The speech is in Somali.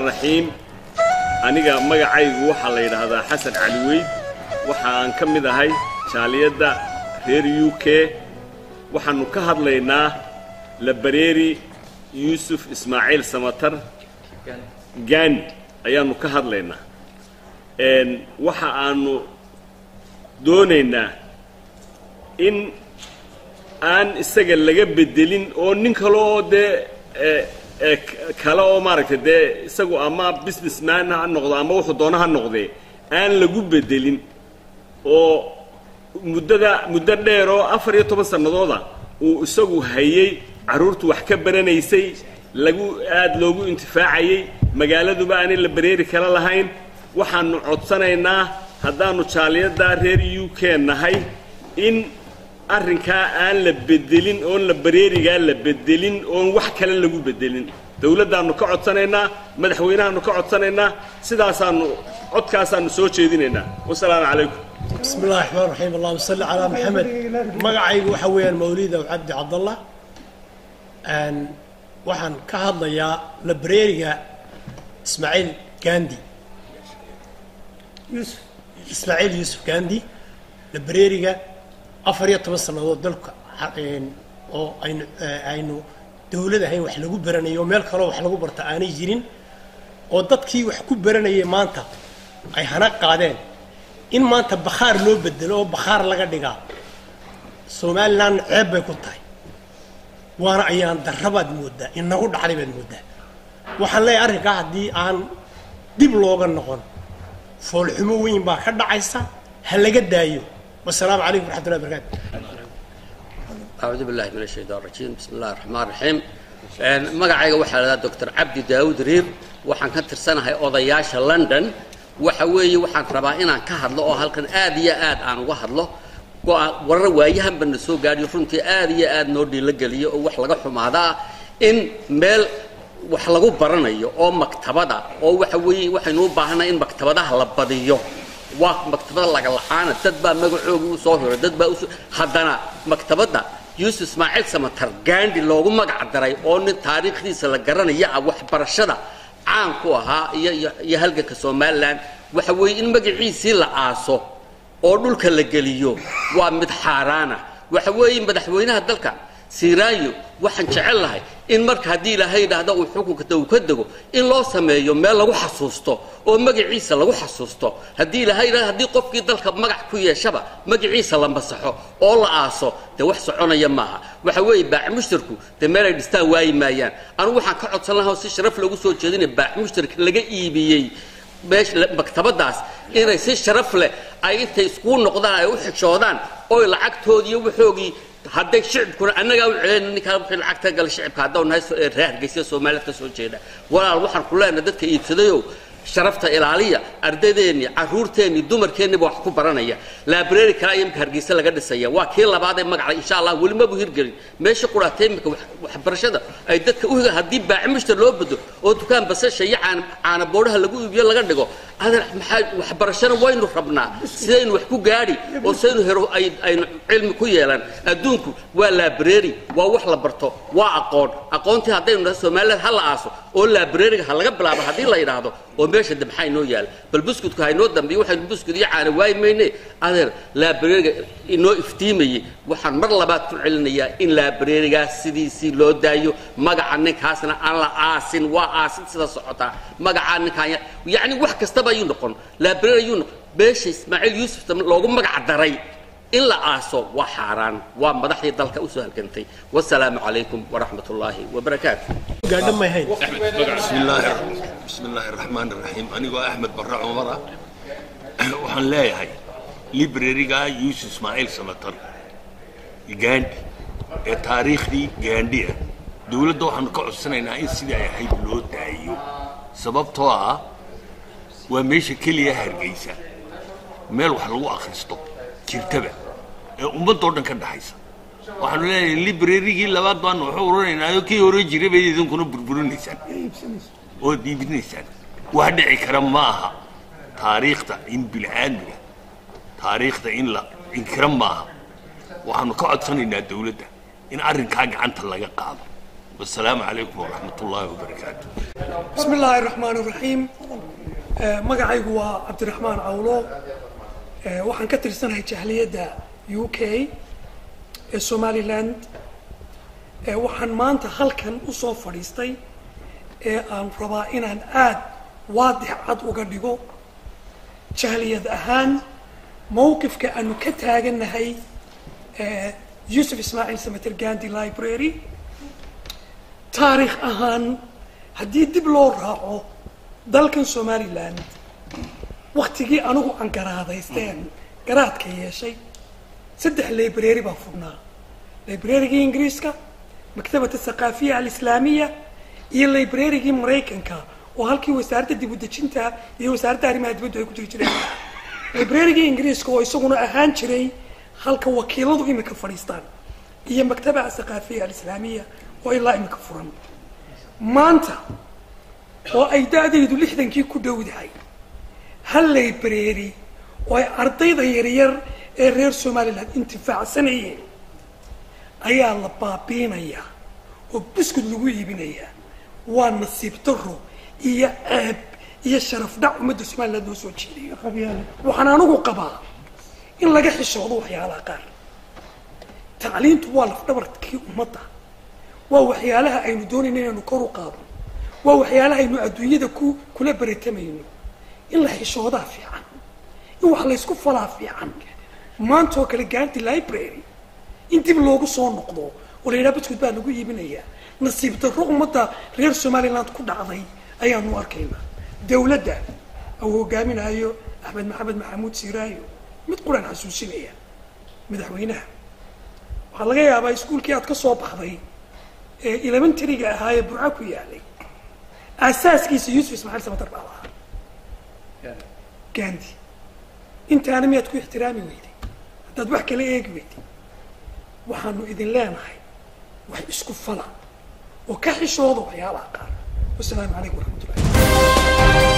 Raxiim. Aniga magacaygu waxaa la yidhaahdaa Xasan Cali Weyd. Waxa aan ka mid ahay jaaliyadda reer UK. Waxaannu ka hadlaynaa library Yuusuf Ismaaciil Samatar Gandi ayaannu ka hadlaynaa. Waxa aanu doonaynaa in aan isaga laga bedelin oo nin kale oo dee kale oo maaragtay dee isagu ama businessman ha noqdo ama wuxuu doono ha noqdee aan lagu bedelin, oo muddada muddo dheer oo 14 sannadooda uu isagu hayay, carruurtu wax ka baranaysay, lagu aada loogu intifaacayey, magaaladuba aanay library kale lahayn. Waxaanu codsanaynaa haddaanu jaaliyaddaa reer UK nahay in arrinkaa aan la bedelin, oon library-gaa la bedelin, oon wax kale lagu bedelin. Dawladdaannu ka codsanaynaa, madaxweynahaanu ka codsanaynaa, sidaasaanu codkaasaanu soo jeedinaynaa. Wasalaamu calaykum. بسم الله الرحمن الرحيم، اللهم صل على محمد. Magacaygu waxa weeyaan Mawlid Aw Cabdi Cabdallah. Waxaan ka hadlayaa library-ga Ismaaciil Gandi, Ismaaciil Yuusuf Gandi. Library-ga 14 sannadood dalka oo aynu dawlad ahayn wax lagu baranayo oo meel kaloo wax lagu barta aanay jirin, oo dadkii wax ku baranayay maanta ay hana qaadeen, in maanta bakhaar loo bedelo oo bakhaar laga dhigaa Somaliland ceeb bay ku tahay, waana ayaan darrabaad moodaa inagu dhacday baad moodaa. Waxaan leeyahay arrinkaa haddii aan dib looga noqon foolxumo weyn baa ka dhacaysa, ha laga daayo. Wasalaamu calaykum waraxmatullahi barakaatu. أعوذ بالله من الشيطان الرجيم، بسم الله الرحمن الرحيم. Magacayga waxaa la dhahaa Dr. Cabdi Daawud Riir. Waxaan ka tirsanahay odayaasha London. Waxa weeye waxaan rabaa inaan ka hadlo oo halkan aad iyo aad aan uga hadlo warar waayahanba na soo gaadhiyo, runtii aad iyo aad noo dhiilo geliyo oo wax laga xumaadaa in meel wax lagu baranayo oo maktabada oo waxa weeye waxaynu u baahannahay in maktabadaha la badiyo. Waa maktabada laga lacaana, dad baa magacoogii u soo hiray, dad baa usoo haddana maktabadda Yuusuf Ismaaciil Samatar Gandi loogu magac daray oo nin taariikhdiisa la garanaya ah, waxbarashada caan ku ahaa iyo halganka Somaliland. Waxa weeye in magaciisii la aaso oo dhulka la geliyo waa mid xaaraana. Waxa weeye madaxweynaha dalka Siiraayo waxaan jecel lahay in marka haddii Ilaahay yidhaahdo uu xukunka uu ka dego in loo sameeyo meel lagu xasuusto oo magaciisa lagu xasuusto. Haddii Ilaahay yidhahdo haddii qofkii dalka magac ku yeeshaba magaciisa la masaxo oo la aaso, dee wax soconaya maaha. Waxa weeye baac mushtarku dee meel ay dhistaan waayi maayaan. Anigu waxaan ka codsan lahaa oo si sharaf loogu soo jeedinaya baac mushtarka laga iibiyey meesha maktabadaas inay si sharaf leh ay intay iskugu noqdaan ay u xishoodaan oy lacagtoodii iyo waxoogii hadday shicibkuna annagaa u celayna ninkaa wixii lacagta gala shicibka haddau nahay reer Hargeysa Soomaaliyeed ka soo jeeda. Walaal, waxaan ku leenahay dadka iibsadayow sharafta ilaaliya. Ardaydeennii, carruurteennii, dumarkeenniba wax ku baranaya. Library kale ayaa imika Hargeysa laga dhisaya, waa kii labaad ee magaca, insha Allah weli mabu hirgelin. Meesha quraatay imika waxbarashada ay dadka u higa haddii baaci mushtar loo bedo oo dukaan basasha iyo caana boodhaha lagu iibiyo laga dhigo, adan maxaa waxbarashana waynu rabnaa? Sidaynu wax ku gaadhi oo sidaynu hero aynu cilmi ku yeelan? Adduunku waa library, waa wax la barto, waa aqoon. Aqoontii haddaynu nahay Somaliland ha la aaso oo library-ga ha laga bilaabo haddii la yidhaahdo, oo meesha de maxaa inoo yaala? Bal buskudku ha inoo dambeeyo, waxaynu buskud iyo caana waayi mayne. Adeer, library-ga inoo iftiimayey waxaan mar labaad ku celinayaa in library-gaas sidiisii loo daayo, magaca ninkaasna aan la aasin. Waa aasin sida socotaa magacaa ninkaan, yacni wax kastaba ayuu noqon, library ayuu noqon. Beesha Ismaaciil Yuusuf loogu magac daray in la aaso waa xaaraan, waa madaxdii dalka usoo halgantay. Wasalaamu calaykum waraxmat ullaahi wabarakaatu. Gaadho may hayn. بسم الله بسم الله الرحمن الرحيم. Anigoo Axmed Barre Cumar ah, waxaan leeyahay library-ga Yuusuf Ismaaciil Samatar Gandhi ee taariikhdii Gaandhi ah, dowladda waxaanu ka codsanaynaa in sidii ay ahayd loo daayo, sababtoo ah waa meesha keliya Hargeysa meel wax lagu akhristo jirtaba ee ummaddoo dhan ka dhaxaysa. Waxaanu leenahay library-gii labaad baanu waxu uranaynaayo, kii hore jiray bay idinkuna burburinaysaan oo iibinaysaan. Wax dhici kara ma aha. Taariikhda in bini-aadmiga taariikhda in la inkira maaha. Waxaanu ka codsanaynaa dawladda in arrinkaa gacanta laga qaado. Wasalaamu calaykum waraxmat ullaahi wabarakaatu. Bismi illaahi raxmaan raxiim. Magacaygu waa Cabdiraxmaan Cawlo. Waxaan ka tirsanahay jahliyadda UK ee Somaliland. Waxaan maanta halkan usoo fadhiistay ee aan rabaa inaan aad waadix cad uga dhigo jahliyad ahaan mowqifka aanu ka taagannahay Yusuf Ismaaciil Samater Gandi Library. Taariikh ahaan haddii dib loo raaco, dalkan Somaliland waktigii anigu aan garaadaysteen garaadka yeeshay, saddex library baa furnaa: librarygii Ingiriiska, Maktabata Thaqaafiya Alislaamiya, iyo librarygii Maraykanka oo halkii wasaaradda dib u dejinta iyo wasaaradda arrimaha dibaddu ay ku jiri jireen. Librarygii Ingiriiska oo isaguna ahaan jiray halka wakiiladu imika fadhiistaan, iyo Maktaba Thaqaafiya Alislaamiya oo ilaa imika furan. Maanta oo ay da-daydu 60-kii ku dhowdahay, hal library oo ay ardayda yaryar ee reer Somaliland intifaacsanayeen ayaa la baabiinayaa oo buskud lagu iibinayaa. Waa nasiib daro iyo ceeb iyo sharaf dhac ummadda Somaliland loo soo jeediyo. Waxaan anigu qabaa in laga xishoodo waxyaalaha qaar. Tacliintu waa lafdhabarkii ummadda, waa waxyaalaha aynu doonayno inaynu kor u qaadno, waa waxyaalaha aynu adduunyada ku kula baratamayno. In la xishoodaa fiican, in wax laysku falaa fiican. Maanta oo kale Gandi Library in dib loogu soo noqdo oo la yidhaha buskud baa lagu iibinayaa, nasiib darro ummadda reer Somaliland ku dhacday ayaanu arkaynaa. Dowladda uu hogaaminayo Axmed Maxamed Maxamuud Siiraayo mid quraan xasuusinaya. Madaxweynaha, waxaa laga yaabaa iskuulkii aad ka soo baxday ee elementaryga ahaa ee Burca ku yaalay, aasaaskiisa Yuusuf Ismaaciil Samatar baa lahaa, Gandi. Intaana miyaad ku ixtiraami weyday haddaad wax kala eegi weyday? Waxaanu idin leenahay wax isku fala oo ka xishooda waxyaalaha qaar. Wasalaamu calaykum waraxmatullahi.